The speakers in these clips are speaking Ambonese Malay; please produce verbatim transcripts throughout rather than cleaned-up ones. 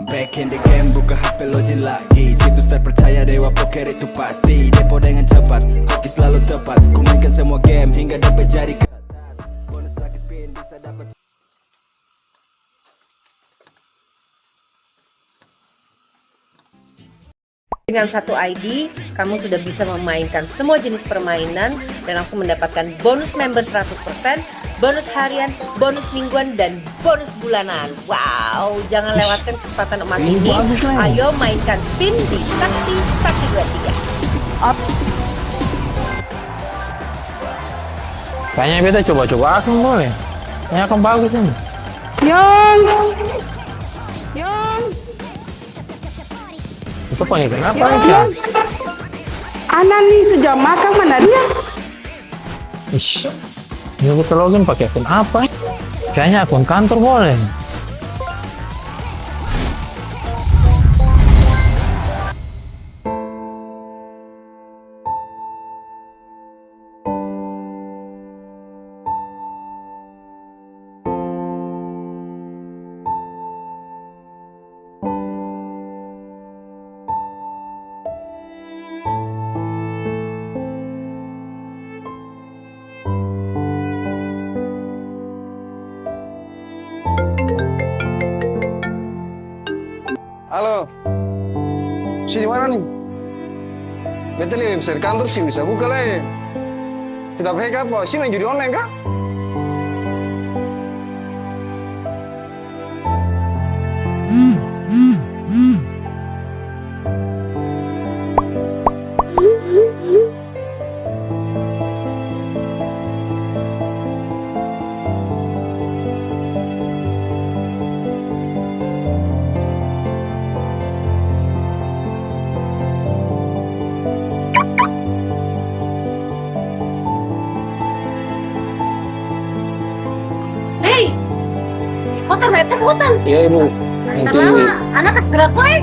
Back in the game, buka H P login lagi. Situs terpercaya Dewa Poker itu pasti. Depo dengan cepat, hoki selalu tepat. Ku mainkan semua game hingga dompet jadi ketat. Bonus lagi spin bisa dapat. Dengan satu I D, kamu sudah bisa memainkan semua jenis permainan dan langsung mendapatkan bonus member seratus persen, bonus harian, bonus mingguan, dan bonus bulanan. Wow, jangan lewatkan kesempatan emas ini. Ayo mainkan spin di Sakti, Sakti dua tiga. Kayaknya beta coba-coba akang boleh. Kayaknya akang bagus ini. Yong. Yong. Itu panggil kenapa, Cang? Ana ni su jam makang mana dia? Ish, ini beta login pake akun apa? Kayaknya akun kantor boleh. Halo. Si di mana ni? Beta lia website kantor seng bisa buka lai. Tidak hack apa? Si main judi online ka? Hei! Kotor, Beb, kotor. Iya, Ibu. Nanti. Anak kas berapa, eh?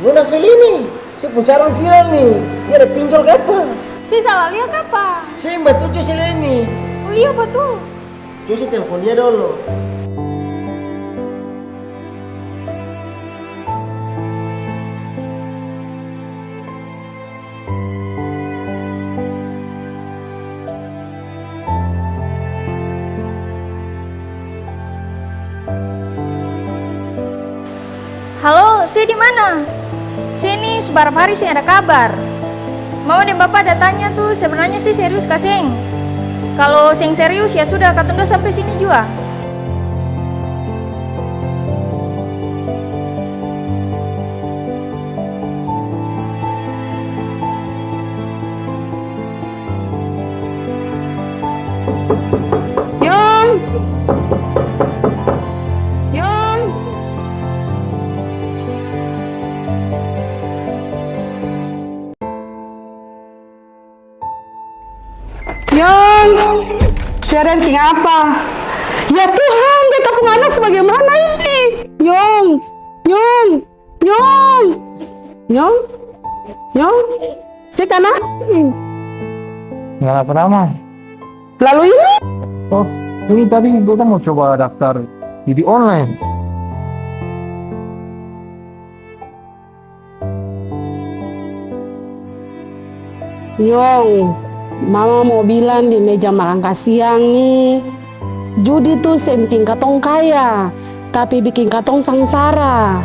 Nona Seleni, se pung calon viral ni. Dia ada pinjol kapa? Se salah lia kapa? Seng, batul jo Seleni. Oh iya, batul. Coba se telpon dia dolo. Halo, se di mana? Se ni su barapa hari seng ada kabar. Mama deng bapa ada tanya tu, sebenarnya se serius ka seng? Kalo seng serius, ya sudah, katong dua sampe sini jua. Yong! Yong! Yong! Se ada biking apa? Ya Tuhan, beta pung anak su bagimana ini? Yong! Yong! Nyong! Nyong! Nyong! Se kanapa? Kanapa nama? Lalu ini? Oh, ini tadi beta mo coba daftar judi online. Nyong, mama mo bilang di meja makang kasiang ni, judi tu seng biking katong kaya, tapi biking katong sangsara.